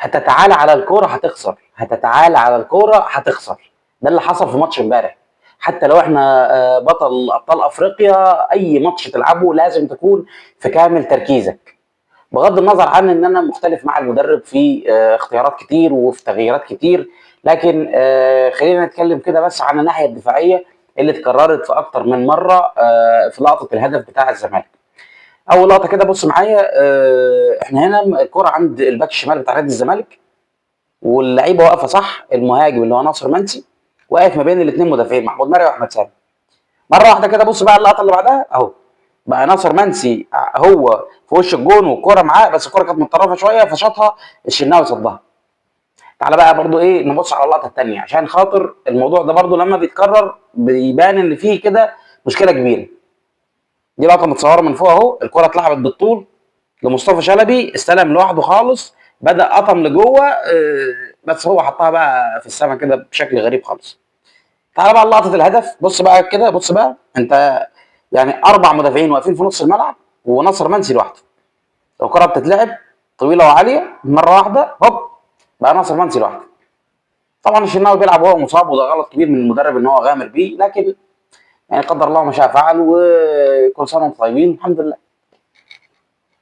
هتتعالى على الكورة هتخسر، هتتعالى على الكورة هتخسر. ده اللي حصل في ماتش امبارح. حتى لو احنا بطل ابطال افريقيا، اي ماتش تلعبه لازم تكون في كامل تركيزك. بغض النظر عن ان انا مختلف مع المدرب في اختيارات كتير وفي تغييرات كتير، لكن خلينا نتكلم كده بس عن الناحية الدفاعية اللي اتكررت في اكتر من مرة في لقطة الهدف بتاع الزمالك. اول لقطة كده بص معايا، احنا هنا الكره عند الباك الشمال بتاع نادي الزمالك، واللعيبة واقفة صح. المهاجم اللي هو ناصر منسي واقف ما بين الاثنين مدافعين محمود مرعي واحمد سامي. مرة واحدة كده بص بقى اللقطة اللي بعدها اهو، بقى ناصر منسي هو في وش الجون والكوره معاه، بس الكورة كانت متطرفة شوية فشاطها الشناوي صدها. تعالى بقى برضو ايه نبص على اللقطة الثانية عشان خاطر الموضوع ده برضو لما بيتكرر بيبان ان فيه كده مشكلة كبيرة. دي لقطة متصورة من فوق اهو، الكره اتلعبت بالطول لمصطفى شلبي، استلم لوحده خالص، بدا قطم لجوه، بس هو حطها بقى في السما كده بشكل غريب خالص. تعالى بقى لقطة الهدف، بص بقى كده، بص بقى انت يعني 4 مدافعين واقفين في نص الملعب وناصر منسي لوحده. الكره بتتلعب طويلة وعاليه مرة واحدة هوب بقى ناصر منسي لوحده. طبعا الشناوي بيلعب وهو مصاب، وده غلط كبير من المدرب ان هو غامر بيه، لكن يعني قدر الله ما شاء فعل، وكل سنة وانتم طيبين الحمد لله.